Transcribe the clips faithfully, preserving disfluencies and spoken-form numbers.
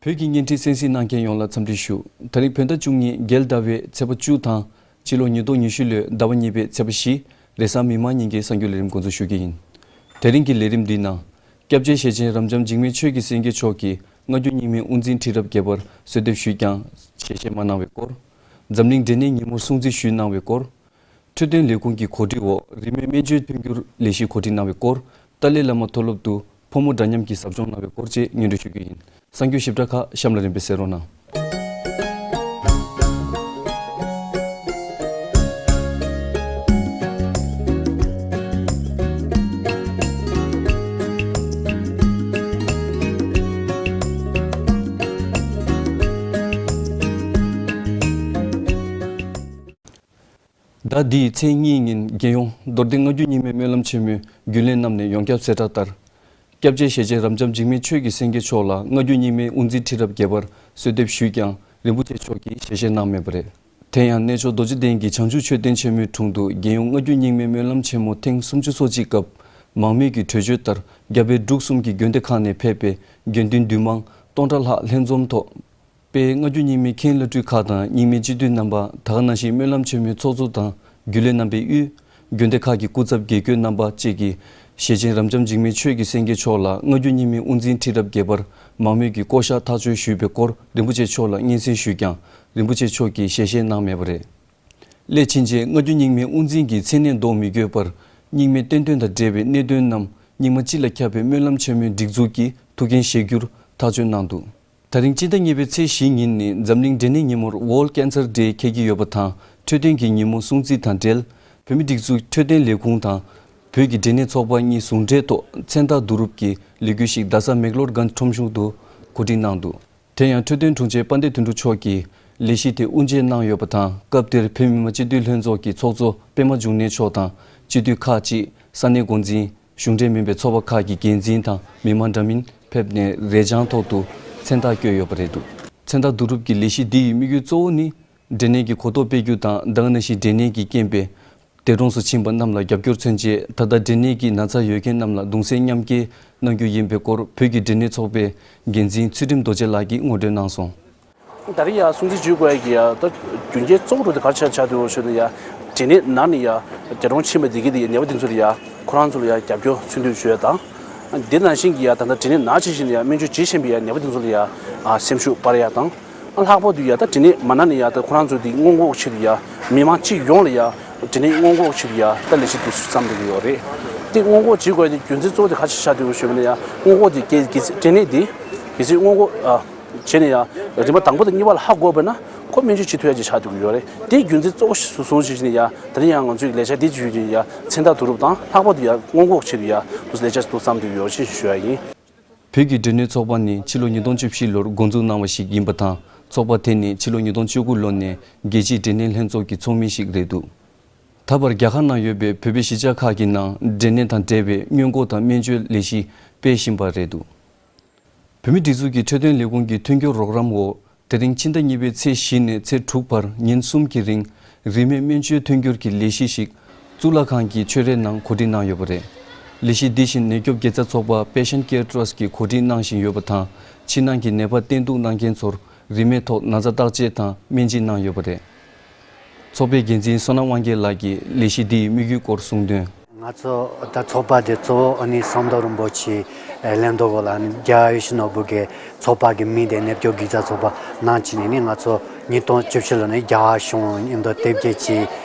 བོད་ཀྱི་བརྙན་འཕྲིན་གསན་གཟིགས་གནང་མཁན་ཡོངས་ལ་འཚམས་འདྲི་ཞུ། ད་རིང་བོད་ཟླ་བཅུ་གཉིས་རྒྱལ་ཟླ་བའི་ཚེས་པ་བཅུ་དང་། སྤྱི་ལོ་ཉིས་སྟོང་ཉི་ཤུ་ལོའི་ཟླ་བ་གཉིས་པའི་ཚེས་པ་བཞི། རེས་གཟའ་མིག་དམར་ཉིན་གྱི་གསར་འགྱུར་ལས་རིམ་འགོ་འཛུགས་ཞུ་གི་ཡིན། དེ་རིང་གི་ལས་རིམ་འདིའི་ནང་། སྐྱབས་རྗེ་ཞེ་ཆེན་རབ་འབྱམས་འཇིགས་མེད་ཆོས་ཀྱི་སེང་གེ་མཆོག་གིས་སྔ་འགྱུར་རྙིང་མའི་དབུ་འཛིན་ཁྲི་རབས་བརྒྱད་པར་གསོལ་འདེབས་ཞུས་ཀྱང་ཞལ་བཞེས་མ་གནང་བའི་སྐོར། འཛམ་གླིང་འབྲས་ནད་ཉིན་མོར་སྲུང་བརྩི་ཞུས་གནང་བའི་སྐོར། འཕྲོད་བསྟེན་ལས་ཁུངས་ཀྱི་གོ་སྒྲིག་འོག་རིན་མེད་སྨན་བཅོས་མཐུན་འགྱུར་ལས་གཞི་གོ་སྒྲིག་གནང་བའི་སྐོར། ཏཱ་ལའི་བླ་མ་མཐོ་སློབ་ཏུ་ཕོ་མོ་འདྲ་མཉམ་གྱི་ཟབ་སྦྱོང་གནང་བའི་སྐོར་བཅས་སྙན་སྒྲོན་ཞུ་རྒྱུ་ཡིན། གསར་འགྱུར་ཞིབ་ཕྲ་ཁག་གཤམ་ལ་རིམ་པས་གསན་རོགས་གནང་། ཟླ་འདིའི་ཚེས་གཉིས་ཉིན་རྒྱལ་ཡོངས་མདོ་སྡེ་སྔ་འགྱུར་རྙིང་མའི་སྨོན་ལམ་ཆེན་མོའི་རྒྱུན་ལས་རྣམས་ནས་ཡོངས་ཁྱབ་གསལ་བསྒྲགས་ལྟར། སྐྱབས་རྗེ་ཞེ་ཆེན་རབ་འབྱམས་འཇིགས་མེད་ཆོས་ཀྱི་སེང་གེ་མཆོག་ལ་སྔ་འགྱུར་རྙིང་མའི་དབུ་འཛིན་ཁྲི་རབས་བརྒྱད་པར་གསོལ་འདེབས་ཞུས་ཀྱང་རིན་པོ་ཆེ་མཆོག་གིས་ཞལ་བཞེས་གནང་མེད་པ་རེད། དེ་ཡང་གནས་མཆོག་རྡོ་རྗེ་གདན་གྱི་བྱང་ཆུབ་མཆོད་རྟེན་ཆེན་མོའི་དྲུང་དུ་རྒྱལ་ཡོངས་སྔ་འགྱུར་རྙིང་མའི་སྨོན་ལམ་ཆེན་མོ་ཐེངས་སུམ་ཅུ་སོ་གཅིག་སྐབས་མང་མོས་ཀྱི་གྲོས་ཆོད་ལྟར་རྒྱ་བལ་འབྲུག་གསུམ་གྱི་དགོན་སྡེ་ཁག་ནས་ཕེབས་པའི་དགེ་འདུན་འདུས་མང་སྟོང་ཕྲག་ལྷག་ལྷན་འཛོམས་ཐོག་དཔལ་སྔ་འགྱུར་རྙིང་མའི་མཁན་བླ་སྤྲུལ་ཁག་དང་རྙིང་མའི་སྤྱི་འཐུས་རྣམ་པ། ད་ག་ནང་བཞིན་སྨོན་ལམ་ཆེན་མོའི་ཚོགས་གཙོ་དང་རྒྱུན་ལས་རྣམ་པས་དབུས། དགོན་སྡེ་ཁག་གི་སྐུ་ཚབ་དགེ་བསྐོས་རྣམ་པ་བཅས་ཀྱིས་ཞེ་ཆེན་རབ་འབྱམས་འཇིགས་མེད་ཆོས་ཀྱི་སེང་གེ་མཆོག་ལ་སྔ་འགྱུར་རྙིང་མའི་དབུ་འཛིན་ཁྲི་རབས་བརྒྱད་པར་མང་མོས་ཀྱིས་བསྐོ་བཞག་ཐག་གཅོད་ཞུས་པའི་སྐོར་རིན་པོ་ཆེ་མཆོག་ལ་སྙན་སེང་ཞུས་ཀྱང་རིན་པོ་ཆེ་མཆོག་གིས་ཞལ་བཞེས་གནང་མེད་པ་རེད། སླད་ཕྱིན་ཆད་སྔ་འགྱུར་རྙིང་མའི་དབུ་འཛིན་གྱི་མཚན་གནས་འདོགས་མི་དགོས་པར་རྙིང་མའི་བསྟན་དོན་དང་འབྲེལ་བའི་གནད་དོན་རྣམས་རྙིང་མ་སྤྱི་ལ་ཁྱབ་པའི་སྨོན་ལམ་ཆེན་མོའི་སྒྲིག་འཛུགས་ཀྱིས་ཐུགས་འགན་བཞེས་རྒྱུར་ཐག་གཅོད་གནང་འདུག་ད་རིང་སྤྱི་ཟླ་གཉིས་པའི་ཚེས་བཞི་ཉིན་ནི་འཛམ་གླིང་འབྲས་ནད་ཉིན་མོར་World Cancer Day འཁེལ་གྱི་ཡོད་པ་དང་འཕྲོད་བསྟེན་གྱི་ཉིན་མོ་སྲུང་བརྩི་དང་འབྲེལ་བོད་མིའི་སྒྲིག་འཛུགས་འཕྲོད་བསྟེན་ལས་ཁུངས་དང་བོད་ཀྱི་འབྲས་ནད་ཚོགས་པ་གཉིས་ཟུང་འབྲེལ་ཐོག་མཚན་རྟགས་བསྡུ་རུབ་ཀྱི་ལས་འགུལ་ཞིག་རྡ་ས་མེག་ལོར་གྷན་ཁྲོམ་གཞུང་དུ་གོ་སྒྲིག་གནང་འདུག་དེ་ཡང་འཕྲོད་བསྟེན་དྲུང་ཆེ་དཔལ་ལྡན་དོན་གྲུབ་མཆོག་གིས་ལས་གཞི་དེ་དབུ་འབྱེད་གནང་ཡོད་པ་དང་སྐབས་དེར་བོད་མི་མང་སྤྱི་འཐུས་ལྷན་ཚོགས་ཀྱི་ཚོགས་གཙོ་པད་མ་འབྱུང་གནས་མཆོག་དང་སྤྱི་འཐུས་ཁག་ཅིག་ས་གནས་འགོ་འཛིན། གཞུང་འབྲེལ་མིན་པའི་ཚོགས་པ་ཁག་གི་འགན་འཛིན་དང་མི་མང་འདྲ་མིན་ཕེབས་ནས་རས་བྱང་ཐོག་ཏུ་མཚན་རྟགས་བཀོད་ཡོད་པ་རེད་འདུག་མཚན་རྟགས་བསྡུ་རུབ་ཀྱི་ལས་གཞི་འདི་ཡི་དམིགས་ཡུལ་གཙོ་བོ་ནི། འབྲས་ནད་ཀྱི་གོ་རྟོགས་སྤེལ་རྒྱུ་དང་ད་ག་ནང་བཞིན་འབྲས་ནད་ཀྱི་རྐྱེན་པས་འདས་གྲོངས་སུ་ཕྱིན་པ་རྣམས་ལ་རྒྱབ་སྐྱོར་མཚོན་ཆེད་ད་ལྟ་འབྲས་ནད་ཀྱི་ན་ཚ་ཡོད་མཁན་རྣམས་ལ་གདུང་སེམས་མཉམ་སྐྱེད་གནང་རྒྱུ་ཡིན་པའི་སྐོར་བོད་ཀྱི་འབྲས་ནད་ཚོགས་པའི་འགན་འཛིན་ཚུལ་ཁྲིམས་རྡོ་རྗེ་ལགས་ཀྱིས་ངོ་སྤྲོད་གནང་སོང་། ད་རེས་ཡ་སྲུང་བརྩི་ཞུ་དགོས་ཡ་གི་ཡ་ད་རྒྱུ་རྐྱེན་གཙོ་བོ་དེ་ག་རེ་ཆགས་ཆགས་འདུག་ཞུས་ན་ཡ། འབྲས་ནད་ན་ནས་ཡ་འདས་གྲོངས་ཕྱིན་པ་དེ་གི་དེ་ཡ་ནད་པ་དེ་ཚོ་ལ་ཡ་ཁོ་རང་ཚོ་ལ་ཡ་རྒྱབ་སྐྱོར་མཚོན་འདོད་ཞུ་ཡ་དང་། དེ་ནང་བཞིན་གྱི་ཡ་ད་ལྟ་འབྲས་ནད་ན་ཕྱིན་བཞིན་ཡ་སྨན་བཅོས་བྱེད་བཞིན་པའི་ཡ་ནད་པ་དེ་ཚོ་ལ་ཡ་ཨ་སེམས་ཤུགས་སྤར་ཡ་དང་། ཨ་ལྷག་པར་དུ་ཡ་ད་འབྲས་ནད་མ་ན་ནས་ཡ་ད་ཁོ་རང་ཚོ་དེ་སྔོན་འགོག་ཆེད་དུ་ཡ་མི་མང་སྤྱི་ཡོངས་ལ་ཡ་འབྲས་ནད་སྔོན་འགོག་ཆེད་དུ་ཡ་ད་ལས་གཞི་དེ་བརྩམས་བསྡད་ཀྱི་ཡོད་རེད། དེ་སྔོན་འགོག་བྱེད་དགོས་ཡ་དེ་རྒྱུ་མཚན་གཙོ་བོ་དེ་ག་ཆེ་ཆགས་འདུག་ཞུས་པ་ན་ཡ་སྔོན་འགོག་དེ་གལ་གལ་སྲིད་འབྲས་ནད་དེ་གལ་སྲིད་སྔོན་འགོག་ཨ། བྱས་ནས་ཡང་རིམ་པ་དང་པོ་དང་གཉིས་པ་ལ་ཧ་གོ་བས་ན་ཁོ་སྨན་བཅོས་བྱེད་ཐུབ་ཡ་ཅིག་ཆགས་ཐུབ་ཀྱི་ཡོད་རེད། དེའི་རྒྱུ་མཚན་གཙོ་བོ་ཞིག་བཟུང་བྱས་ནས་ཡ་ད་ནི་ཡང་ང་ཚོའི་ལས་འཆར་འདི་བརྒྱུད་ནས་ཡ་མཚན་རྟགས་བསྡུ་རུབ་དང་ལྷག་པར་དུ་ཡ་སྔོན་འགོག་ཆེད་དུ་ཡ་དུ་ལས་འཆར་ཞིག་ཏུ་བརྩམས་ཐུབ་ཀྱི་ཡོད་ཅེས་ཞུ་ཡ་ཡིན། བོད་ཀྱི་འབྲས་ནད་ཚོགས་པ་ནི་ཕྱི་ལོ་ཉིས་སྟོང་བཅུ་བཞི་ལོར་འགོ་འཛུགས་གནང་བ་ཞིག་ཡིན་པ་དང་ཚོགས་པ་དེ་ནི་ཕྱི་ལོ་ཉིས་སྟོང་བཅུ་དགུ་ལོ་ནས་རྒྱལ་སྤྱིའི་འབྲས་ནད་ལྷན་ཚོགས་ཀྱི་ཚོགས་མི་ཞིག་རེད་འདུག་ད་བར་རྒྱ་གར་ནང་ཡོད་པའི་བོད་པའི་གཞིས་ཆགས་ཁག་གི་ནང་འབྲས་ནད་དང་འབྲེལ་བའི་སྔོན་འགོག་དང་སྨན་བཅོས་ལས་གཞི་སྤེལ་བཞིན་པ་རེད་འདུག་བོད་མིའི་སྒྲིག་འཛུགས་ཀྱི་འཕྲོད་བསྟེན་ལས་ཁུངས་ཀྱི་མཐུན་འགྱུར་རོགས་རམ་འོག་དེ་རིང་ཕྱི་ཟླ་གཉིས་པའི་ཚེས་བཞི་ནས་ཚེས་དྲུག་བར་ཉིན་གསུམ་གྱི་རིང་རིན་མེད་སྨན་བཅོས་མཐུན་འགྱུར་གྱི་ལས་གཞི་ཞིག་གཙུག་ལག་ཁང་གི་ཆོས་རའི་ནང་གོ་སྒྲིག་གནང་ཡོད་པ་རེད། ལས་གཞི་འདི་བཞིན་ནད་སྐྱོབ་དགེ་རྩ་ཚོགས་པ་Patient Care Trust གིས་གོ་སྒྲིག་གནང་བཞིན་ཡོད་པ་དང་ཕྱི་ནང་གི་ནད་པ་བསྟེན་གཏུག་གནང་མཁན་ཚོར་རིན་མེད་ཐོག་ན་ཚ་བརྟག་དཔྱད་དང་སྨན་སྦྱིན་གནང་ཡོད་པ་རེད། ཚོགས་པའི་འགན་འཛིན་བསོད་ནམས་དབང་རྒྱལ་ལགས་ཀྱིས་ལས་གཞི་འདིའི་དམིགས་ཡུལ་སྐོར་གསུངས་དོན། ང་ཚོ་ད་ཚོགས་པ་དེ་གཙོ་བོ་ཨ་ནི་ཟམ་གདོང་རིན་པོ་ཆེ་ལེགས་འདུག་གོ་ལ་ཨ་ནི་རྒྱལ་བ་ཡིད་བཞིན་ནོར་བུ་གི་ཚོགས་པ་གི་མིང་དེ་ནད་སྐྱོབ་དགེ་རྩ་ཚོགས་པ་གནང་བྱས་ནས་ནི་ང་ཚོ་ཉིས་སྟོང་བཅུ་བཞི་ལོ་ནས་རྒྱལ་བ་བྱུང་ཡིན་མདོ་དེབ་སྐྱེལ་གྱི་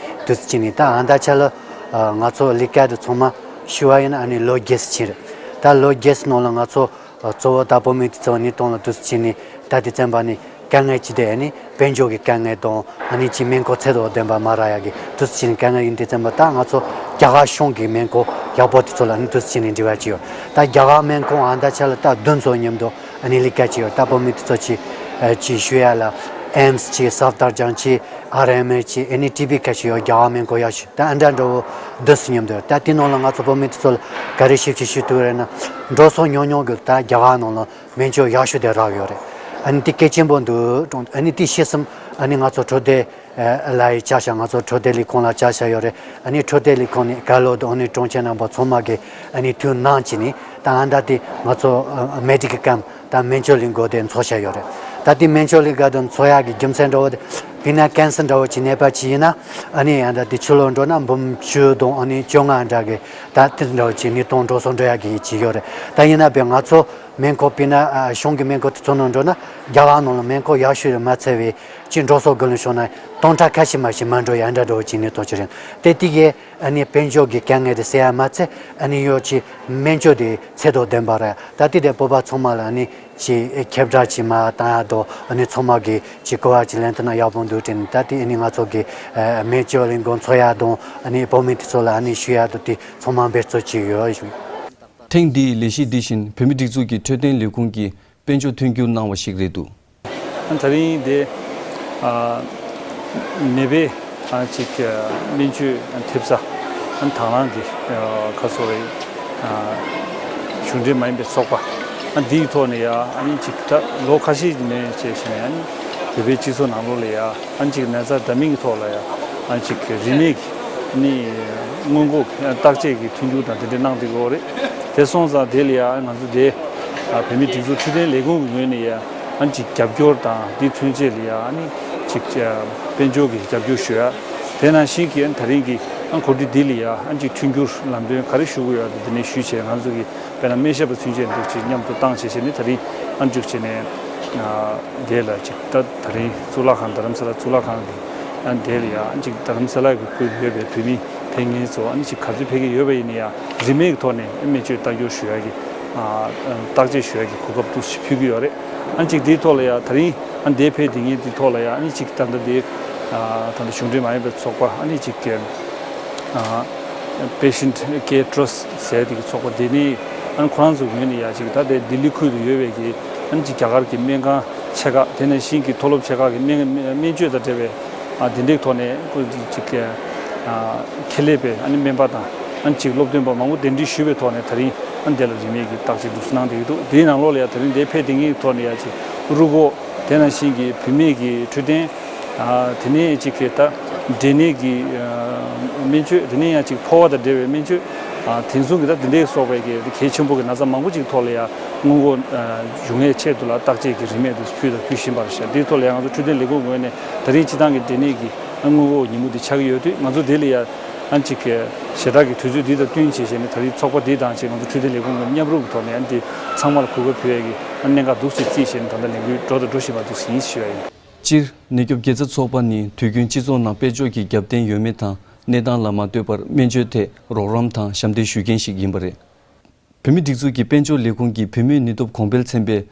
དུས་ཚོད་ནས་ད་ཨ་ད་ཆ་ལ་ང་ཚོ་ལས་ཀ་དེ་ཚང་མ་ཞུ་བ་ཡིན་ཨ་ནི་ལོ་བརྒྱད་ཕྱིན་རེད། ད་ལོ་བརྒྱད་ནང་ལ་ང་ཚོ་གཙོ་བོ་ད་བོད་མི་དེ་ཚོ་ཉིས་སྟོང་ལ་དུས་ཚོད་ནས་ད་དེ་བཙན་པ་ནི་དཀའ་ངལ་ཅི་དེ་ཨ་ནི་དཔལ་འབྱོར་གྱི་དཀའ་ངལ་དང་ཨ་ནི་ཅི་སྨན་ཁང་ཚད་དང་ལྡན་པ་མ་རག་ཡ་གི་དུས་ཚོད་ནས་དཀའ་ངལ་ཡིན་དེ་བཙན་པ་ད་ང་ཚོ་རྒྱ་གར་གཞུང་གི་སྨན་ཁང་ཡག་པོ་དེ་ཚོ་ལ་ཨ་ནི་དུས་ཚོད་ནས་འབྲེལ་བ་ཅི་ཡོད། ད་རྒྱ་གར་སྨན་ཁང་ཨ་ད་ཆ་ལ་ད་བདུན་ཚོ་མཉམ་དུ་ཨ་ནི་ལས་ཀ་ཅི་ཡོད། ད་བོད་མི་དེ་ཚོ་ཅི་ཅི་ཞུ་ཡ་ལ་ཨེམ་སི་ཅི་སབ་དར་ཇང་ཅི་ཨར་ཨེམ་ཨེལ་ཅི་ཨ་ནི་ཊི་བི་ཁ་ཤས་ཡོད། རྒྱ་གར་སྨན་ཁང་ཡག་ཤོས་ད་ཨ་འདྲ་འདྲ་བོ་བདུན་ཚོ་མཉམ་དུ་ཡོད། ད་དེ་ནང་ལ་ང་ཚོ་བོད་མི་དེ་ཚོ་ལ་ག་རེ་ཞིབ་ཅིག་ཞུ་ཐུབ་རེད་ན་འགྲོ་སོང་ཉུང་ཉུང་གི་ད་རྒྱ་གར་ནང་ལ། སྨན་བཅོས་ཡག་ཤོས་དེ་རག་ཡོད་རེད། ཨ་ནི་དེ་གལ་ཆེན་པོ་འདུག་ཨ་ནི་དེ་ཤེས་སེམས་ཨ་ནི་ང་ཚོ་འཕྲོད་བསྟེན་ལ་ཡི་བཅའ་བཞག་ང་ཚོ་འཕྲོད་བསྟེན་ལས་ཁུངས་ལ་བཅའ་བཞག་ཡོད་རེད། ཨ་ནི་འཕྲོད་བསྟེན་ལས་ཁུངས་ནས་ག་ལོ་དང་ཨ་ནི་དྲུང་ཆེ་རྣམ་པ་ཚང་མ་གིས་ཨ་ནི་ཐུགས་སྣང་བྱས་ནས་ད་ཨ་ད་དེ་ང་ཚོ་མེ་ཌི་ཀལ་ཀེམ་ད་ ད་སྨན་བཅོས་ལས་འགུལ་དེ་འཚོགས་བཞག་ཡོད་རེད། ད་དེ་སྨན་བཅོས་ལས་འགུལ་དེ་འཚོགས་ཡག་གི་རྒྱུ་མཚན་འདྲ་བོ་དེ། དཔེར་ན་ཀན་སར་འདྲ་བོ་ཅིག་ནད་པ་ཅིག་ཡིན་ན། ཨ་ནི་ཡང་ད་དེ་ཕྱི་ལོགས་འགྲོ་ན་འབུམ་བཅུ་དང་ཨ་ནི་བཅོ་ལྔ་འདྲ་གི་ད་དེ་འདྲ་བོ་ཅིག་ཉིས་སྟོང་འགྲོ་སོང་འགྲོ་ཡག་གི་ཅིག་ཡོད་རེད། ད་ཡིན་ན་བས་ང་ཚོ་སྨན་ཁང་དཔེར་ན་ཨ་གཞུང་གི་སྨན་ཁང་དེ་ཚོ་ནང་འགྲོ་ན་རྒྱ་གར་ནང་ལ་སྨན་ཁང་ཡག་ཤོས་རེད་མ་ཚད་པའི་ཅིག་འགྲོ་སོང་དགོས་ལ་བྱུང་ན་སྟོང་ཕྲག་ཁ་ཤས་མ་ཞིག་མ་འགྲོ་ཡག་འདྲ་འདྲ་བོ་ཅིག་ཉིས་སྟོང་ཅིག་རེད། དེ་དེ་གས་ཨ་ནི་དཔལ་འབྱོར་གྱི་དཀའ་ངལ་དེ་སེལ་ཡ་མ་ཚད། ཨ་ནི་ཡོད་ཅིག་སྨན་བཅོས་དེ་ཚད་དང་ལྡན་པ་རེད། ད་ལྟའི་དེ་བོད་པ་ཚང་མ་ལ་ཨ་ནི་ཅིག་ཁྱབ་བསྒྲགས་ཅིག་མར་བཏང་ཡ་དང་། ཨ་ནི་ཚང་མ་གིས་ཅིག་གོ་བ་ཅིག་ལེན་ཐུབ་ན་ཡག་པོ་འདུག་དྲན། ད་ལྟའི་ཨ་ནི་ང་ཚོ་གི་ཨ་སྨན་བཅོས་ལས་འགུལ་འཚོགས་ཡ་དང་། ཨ་ནི་བོད་མི་དེ་ཚོ་ལ་ཨ་ནི་ཞུ་ཡ་དང་དེ་ཚང་མ་འབད་བརྩོན་བྱས་ཡོད་ཞུ། ཐེངས་འདིའི་ལས་གཞི་འདི་བཞིན་བོད་མིའི་སྒྲིག་འཛུགས་ཀྱི་འཕྲོད་བསྟེན་ལས་ཁུངས་ཀྱིས་དཔལ་འབྱོར་མཐུན་འགྱུར་གནང་བ་ཞིག་རེད་འདུག། ད་རིང་དེ་ཨ་ནད་པའི་ཨ་ཅིག་ཨ་སྨན་བཅོས་ཐེབས་རྩ་ཨ་དང་བླངས་ཀྱི་ཨ་ཁ་སོ་རེ་ཨ་གཞུང་འབྲེལ་མ་ཡིན་པའི་ཚོགས་པ་ཨ་འདིའི་ཐོག་ནས་ཡ་ཨ་ནི་ཅིག་ད་ལོ་ཁ་ཤས་ནས་བྱས་བྱས་ནས་ཨ་ནི་བོད་པའི་སྤྱི་ཚོགས་ནང་ལོགས་ལ་ཡ་ཨ་ཅིག་ན་ཚ་འདྲ་མིན་གྱི་ཐོག་ལ་ཡ་ཨ་ཅིག་རིན་མེད་ཀྱི་ཨ་ནི་སྔོན་འགོག་བརྟག་དཔྱད་ཀྱི་མཐུན་འགྱུར་དང་དེ་འདྲ་གནང་བསྡད་ཀྱི་ཡོད་རེད། དེ་སོང་ཙང་དེ་ལ་ཡ་ང་ཚོ་དེ་ཨ་བོད་མིའི་སྒྲིག་འཛུགས་འཕྲོད་བསྟེན་ལས་ཁུངས་ཀྱི་ངོས་ནས་ཡ་ཨ་ཅིག་རྒྱབ་སྐྱོར་དང་དེ་མཚོན་ཆེད་ལ་ཡ་ཨ་ནི་ཅིག་དཔལ་འབྱོར་གྱི་རྒྱབ་སྐྱོར་ཞུ་ཡ། དེ་ནང་བཞིན་གྱི་ད་རིང་གི་ཨ་གོ་སྒྲིག་འདི་ལ་ཡ་ཨ་ཅིག་མཐུན་འགྱུར་ལམ་སྟོན་ག་རེ་ཞུ་དགོས་ཡོད་དེ་འདི་ནས་ཞུས་བྱས། ང་ཚོ་གི་དཔེར་ན་སྨན་ཞབས་པ་ཚུན་ཆད་འདུག་ཅིག་མཉམ་དུ་བཏང་བྱས་བྱས་ནས་ད་རིང་ཨ་འཇུག་བྱས་ནས་ཨ་དེ་ལ་ཅིག་ད་ད་རིང་གཙུག་ལག་ཁང་རྡ་རམ་ས་ལ་གཙུག་ལག་ཁང་གི་ཨ་དེ་ལ་ཡ་ཨ་ཅིག་རྡ་རམ་ས་ལ་གི་ཁུལ་ཡོད་པའི་བོད་མི་ཕེབས་མཁན་ཚོ་ཨ་ནི་ཅིག་ག་ཚོད་ཕེབས་ཀྱི་ཡོད་པ་ཡིན་ན་ཡང་རིན་མེད་ཀྱི་ཐོག་ནས་སྨན་བཅོས་རྟགས་སྦྱོར་ཞུ་ཡ་གི་ཨ་བརྟག་དཔྱད་ཞུ་ཡ་གི་གོ་སྐབས་འདུག་སེ་ཕུལ་གྱི་ཡོད་རེད། ཨ་ནི་ཅིག་དེའི་ཐོག་ལ་ཡང་ད་རིང་ཨ་འདིར་ཕེབས་བསྡད་མཁན་དེའི་ཐོག་ལ་ཡང་ཨ་ནི་ཅིག་ད་ལྟ་དེ་ཨ་ད་ལྟ་གཞུང་འབྲེལ་མ་ཡིན་པའི་ཚོགས་པ་ཨ་ནི་ཅིག་ཨ་Patient Care Trust ཟེར་དེ་གི་ཚོགས་པ་དེ་ནས་ཨ་ནི་ཁོ་རང་ཚོ་ངོས་ནས་ཡང་ཅིག་ད་ལྟའི་ལྡི་ལི་ཁུལ་དུ་ཡོད་པའི་གི་ཨ་ནི་ཅིག་རྒྱ་གར་གྱི་སྨན་ཁང་ཆེ་ཁག་དེ་ནང་བཞིན་གྱི་མཐོ་སློབ་ཆེ་ཁག་གི་སྨན་སྨན་བཅོས་དང་འབྲེལ་བའི་ཨ་དེ་འདྲའི་ཐོག་ནས་ཁོ་ཅིག་ཅིག་ཨ་ཁེ་ལས་པའི་ཨ་ནི་སྨན་པ་དང་ཨ་ནི་ཅིག་སློབ་སྟོན་པ་མང་པོ་གདན་འདྲེན་ཞུས་པའི་ཐོག་ནས་ད་རིང་ཨ་ནི་དེ་ལ་རིན་མེད་ཀྱི་བརྟག་དཔྱད་འདུག་སེ་གནང་བསྡད་ཀྱི་འདུག། དེའི་ནང་ལོགས་ལ་ཡང་ད་རིང་འདིར་ཕེབས་བསྡད་མཁན་གྱི་ཐོག་ནས་ཡང་ཅིག་རུས་ཁོག་དེ་ནང་བཞིན་གྱི་བུད་མེད་ཀྱི་འཕྲོད་བསྟེན་ཨ་དེ་ནས་ཅིག་གི་ད་འབྲས་ནད་ཀྱི་ཨ་སྨན་བཅོས། དེ་ནས་ཡང་ཅིག་ཕོ་བ་དང་འབྲེལ་བའི་སྨན་བཅོས། ཨ་དེ་མཚུངས་ཀྱི་ད་དེ་འདྲའི་སོགས་པའི་གི་གལ་ཆེན་པོ་གི་ན་ཚ་མང་པོ་ཅིག་ཐོག་ལ་ཡང་སྔོན་འགོག་ཨ་བྱུང་ཡས་ཆེད་དུ་ལ་བརྟག་དཔྱད་ཀྱི་རིན་མེད་དུ་ཕུལ་དང་ཕུལ་བཞིན་པ་རེད་ཤག། དེའི་ཐོག་ལ་ཡང་ང་ཚོ་འཕྲོད་བསྟེན་ལས་ཁུངས་ངོས་ནས་ད་རིང་སྤྱི་བཏང་གི་འབྲས་ནད་ཀྱི་ཨ་སྔོན་འགོག་ཉིན་མོ་འདི་ཆགས་ཀྱི་ཡོད་དུས། ང་ཚོ་དེ་ལ་ཡང་ཨ་ཅིག་གི་ཞེ་དྲག་གི་དུས་ཚོད་འདི་དང་བསྟུན་བྱས་བྱས་ནས་ད་རིང་ཚོགས་པ་འདི་དང་བཅས་ང་ཚོ་འཕྲོད་བསྟེན་ལས་ཁུངས་ཀྱི་མཉམ་རུབ་ཀྱི་ཐོག་ནས་ཨ་འདི་ཚང་མ་ལ་གོ་སྐབས་ཕུལ་ཡས་ཀྱི་ཨ་གནད་འགག་འདུག་ཅེས་བརྩིས་བྱས་ནས་ད་ལྟ་ལས་འགུལ་འགྲོ་དང་འགྲོ་བཞིན་པ་འདུག་ཟིན་ཞུ་ཡ་ཡིན། སྤྱིར་ནད་སྐྱོབ་དགེ་རྩ་ཚོགས་པ་ནི་དུས་རྒྱུན་སྤྱི་ཚོགས་ནང་དཔལ་འབྱོར་གྱི་རྒྱབ་རྟེན་ཡོད་མེད་དང་གནས་སྟངས་ལ་མ་ལྟོས་པར་སྨན་བཅོས་ཐད་རོགས་རམ་དང་ཞབས་འདེགས་ཞུ་མཁན་ཞིག་ཡིན་པ་རེད། བོད་མིའི་སྒྲིག་འཛུགས་ཀྱི་དཔལ་འབྱོར་ལས་ཁུངས་ཀྱི་བོད་མིའི་ནུས་སྟོབས་གོང་འཕེལ་ཚན་པས་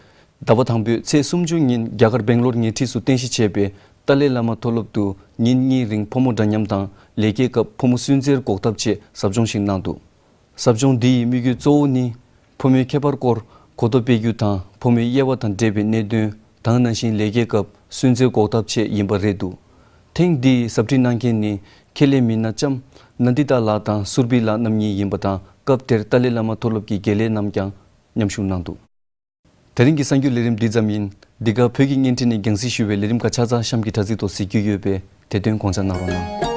ཟླ་བ་དང་པོའི་ཚེས་སུམ་ཅུ་ཉིན་རྒྱ་གར་སྦེང་ལོར་ཉེ་འཁྲིས་སུ་རྟེན་གཞི་བྱས་པའི་ཏཱ་ལའི་བླ་མ་མཐོ་སློབ་ཏུ་ཉིན་གཉིས་རིང་ཕོ་མོ་འདྲ་མཉམ་དང་ལས་ཀའི་སྐབས་ཕོ་མོ་སུན་གཙེར་འགོག་ཐབས་ཆེད་ཟབ་སྦྱོང་ཞིག་གནང་འདུག། ཟབ་སྦྱོང་འདི་ཡི་དམིགས་ཡུལ་གཙོ་བོ་ནི། ཕོ་མོའི་ཁྱད་པར་སྐོར་གོ་རྟོགས་སྤེལ་རྒྱུ་དང་། ཕོ་མོའི་དབྱེ་བ་དང་འབྲེལ་བའི་གནད་དོན་དང་། ནང་བཞིན་ལས་ཀའི་སྐབས་སུན་གཙེར་འགོག་ཐབས་ཆེད་ཡིན་པ་རེད་འདུག། ཐེངས་འདིའི་ཟབ་ཁྲིད་གནང་མཁན་ནི་ཁེ་ལེ་མི་ན་ལྕམ་ནན་དི་ཏཱ་ལགས་དང་སུར་བི་ལགས་རྣམ་གཉིས་ཡིན་པ་དང་། སྐབས་དེར་ཏཱ་ལའི་བླ་མ་མཐོ་སློབ་ཀྱི་དགེ་ལས་རྣམས་ཀྱང་མཉམ་ཞུགས་གནང་འདུག། དེ་རིང་གི་གསར་འགྱུར་ལས་རིམ་འདི་ཙམ་ཡིན། འདི་ག་བོད་ཀྱི་བརྙན་འཕྲིན་ནས་རྒྱང་སྲིང་ཞུ་བའི་ལས་རིམ་ཁག་ཆ་ཚང་གཤམ་གྱི་དྲ་ཚིགས་ཐོག་གཟིགས་རྒྱུ་ཡོད་པས་དེ་དོན་དགོངས་འཇགས་གནང་རོགས་གནང་།